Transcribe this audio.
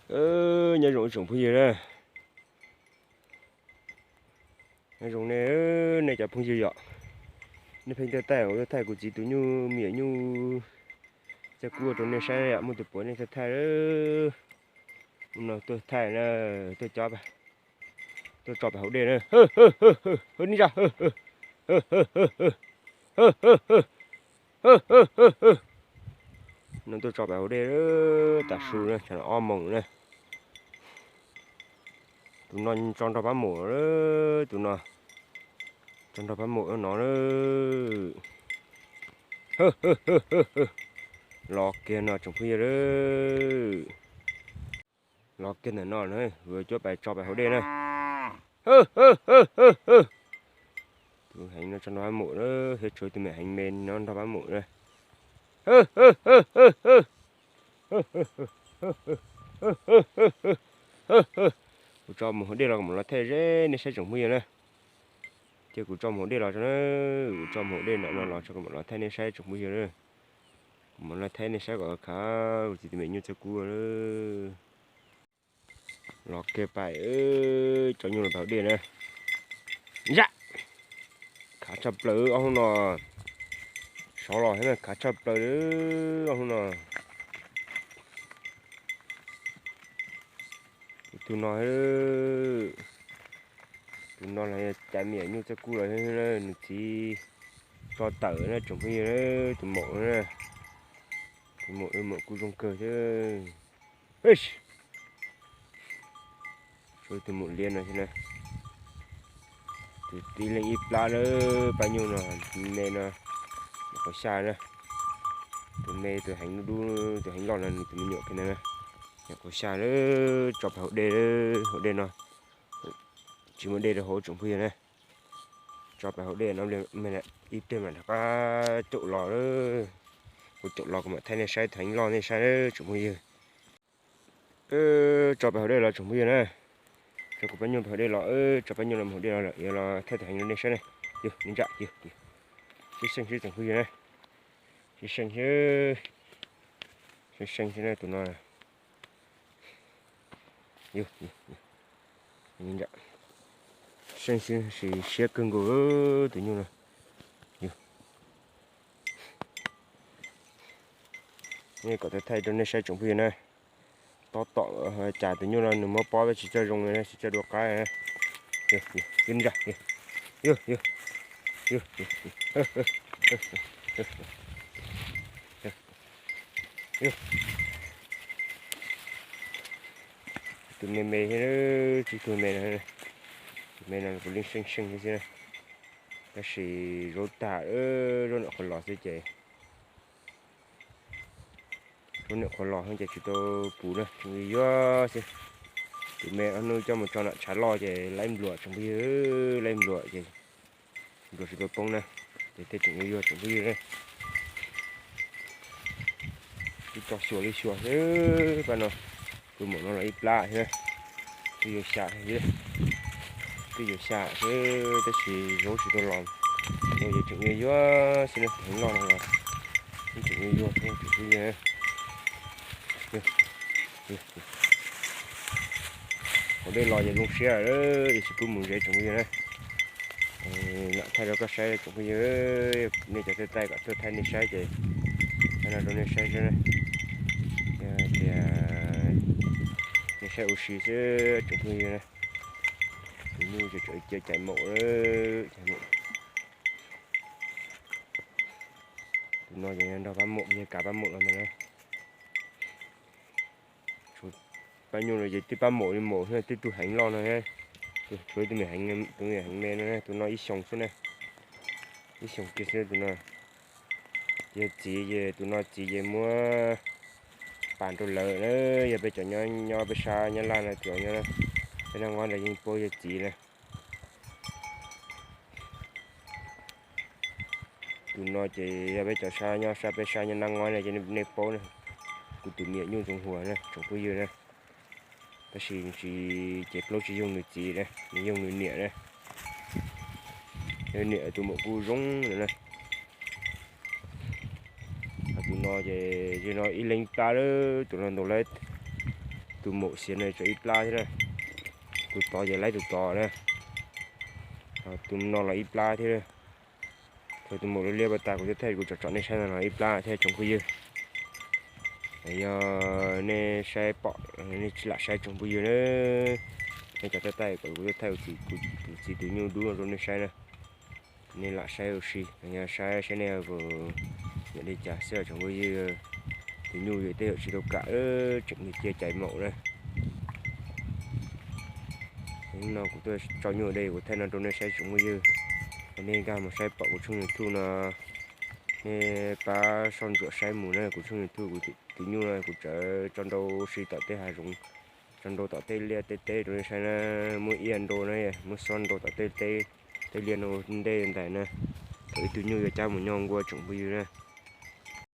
Nyob zoo tsoom phooj ywg na. Nyob zoo nej, nej cov phooj ywg yom. Nej pheej tuaj thaij, tuaj thaij kuv txiv tus nyuj, me nyuam nyuj txaj kub rau nej saib yom, muaj tus puav nej tuaj thaij. Hnub no tuaj thaij na, tuaj cob, tuaj tso pem hauv dej na. Hwb, neb zaj, hwb, hwb, hwb, hwb, hwb, hwb, hwb, hwb, hwb, hwb, hwb. No tuaj tso pem hauv dej, tav su na, tsam no ob moos na. Tus no tso nrog pab maum, tus no tso nrog pab maum no na. Los kiag no tsoom phooj ywg, los kiag ntawm no na, yuav cuab pais tso pem hauv dej na. Tus heev no tso nrog pab maum na, thiab tshuav tus me heev me no nrog pab maum na. Kuv tso mus hauv dej los kuv mam los thaij ze nej saib tsoom phooj ywg na. Ces kuv tso mus hauv dej los tso na, kuv tso mus hauv dej ntawm no los tso kuv mam los thaij nej saib tsoom phooj ywg na. Kuv mam los thaij nej saib kom khav kuv txiv tus me nyuj txaj kub. Los kiag pais, cov nyuj los pem hauv dej na. Zaj, khav tshaj plaws ob hnub no. Sov los thiab na, khav tshaj plaws ob hnub no. Tus no, tus no los yog caiv me nyuam nyuj txaj kub los, nws txiv tso tawm na tsoom phooj ywg, tus maum, tus maum, maum kuj zoo kawg thiab. Tshuav tus maum liab no xwb na. Tus tib leeg ib plab lawm, pab nyuj no, me no, nyuam qhuav xya na. Tus me tus heev dub, tus heev loj no nws tus me nyuam kiag no na. Nyuam qhuav xya lawm, tso pem hauv dej, hauv dej no. Tsis muaj dej rau hauv tsoom phooj ywg na. Tso pem hauv dej no, ib pliag mam rov qab caum los. Kuv caum los kuv mam thaij nej saib tus heev loj nej saib tsoom phooj ywg. Tso pem hauv dej los tsoom phooj ywg na. Tso kuv pab nyuj pem hauv dej los, tso pab nyuj los mus hauv dej los lawm, yuav los thaij tus heev rau nej saib na. Yog, neb ntsam, yog, sib seej sib tsoom phooj ywg na. Sib seej, sib seej xwb na tus no. Yog, seej xwb, siab kawg nkaus tus nyuj no. Yog, nej kom tau thaij rau nej saib tsoom phooj ywg na. Tob tom cas tus nyuj no nws muab pob tsis txawj zoo, tsis txawj dua qab. Yog, yog, yog, yog, yog. Tus me me thiab, tsis tus me no, tus me no kuv leej seej seej thiab xwb na. Tab sis zaub tag, zaub nyuam qhuav los xwb ces, zaub nyuam qhuav los ces tsis tau puv na, tseem yuag yuag xwb. Tus me ob hnub coj mus tso nram tshav loj ces laib npluam tsoom phooj ywg, laib npluam ces npluam tsis tau poob na, ces thiaj tseem yuag yuag tsoom phooj ywg na. Twb tso xyuas li xyuas xwb pab no, tus maum no los ib plab thiab, twb yuav xya thiab, twb yuav xya xwb tab sis zaub tsis tau los, zaub ces tseem yuag yuag xwb na, tus heev loj no los tseem yuag yuag thiab tsoom phooj ywg. Hauv dej los ces zoo siab lawm, es tsis pub mus ze tsoom phooj ywg na. Lam thaij rau koj saib tsoom phooj ywg, nej cov tuaj thaij kom tuaj thaij nej saib ces thaij no rau nej saib xwb na. Tias nej saib ua si xwb tsoom phooj ywg na. Tus nyuj ces tseem cia caiv maum, caiv maum. Tus no ces nrog pab maum, yog kav pab maum los ntag na. Pab nyuj no ces twb pab maum li maum, twb tug heev loj no, tshuav tus me heev, tus me heev me no, tus no ib xyoos xwb na, ib xyoos kiag xwb tus no. Yog txiv ces tus no txiv ces muab pas rau lawv na, yog peb cov nyob, nyob peb sab Nyab Laj no, cov nyob peb Naj Ngob ntawd yeej paub yog txiv na. Tus no ces yog peb cov sab nyob sab peb sab nyob Naj Ngob no ces nej paub na, kuv tus me nyuam nyuj ntxoov huas na tsoom phooj ywg na. Tab sis tsis, ces plaub tsis yoog nws txiv na, nws yoog nws niam na. Nws niam tus maum kuj zoo lawm na. Tus no ces yog no ib leeg plab lawm, tus no ntaus lawm, Tus maum xiav no tso ib plab thiab na. Tus tod ces laib tus tod na. Tus no los ib plab thiab. Thaum tus maum liab liab pas tas kuv thiaj thaij kuv tsom tsom nej saib no los ib plab thiab tsoom phooj ywg. Yog nej saib pom, nej tsis lam saib tsoom phooj ywg na, nej cov tab taij kom kuv thiaj thaij kuv txiv tus nyuj dub no rau nej saib na. Nej lam saib ua si, yog saib saib nej puas nyiam li cas xwb tsoom phooj ywg. Tus nyuj yog tej yam tsis tau kam, tseem cia cais maum na. No kuv tuaj tso nyuj de kuv thaij no rau nej saib tsoom phooj ywg. Nej nkag mus saib pom kuv tshooj YouTube no, nej pab soj ntsuam saib mus na. Kuv tshooj YouTube kuv tus nyuj no kuv tseem tso nrau si tom tej hav zoov, tso nrau tom tej liaj tej teb rau nej saib na. Muab iab nrau na, muab xob nrau tom tej teb tej liaj no ua ntej ntag na. Thaum ib tug nyuj yuav cab mus nyob nkuaj tsoom phooj ywg na.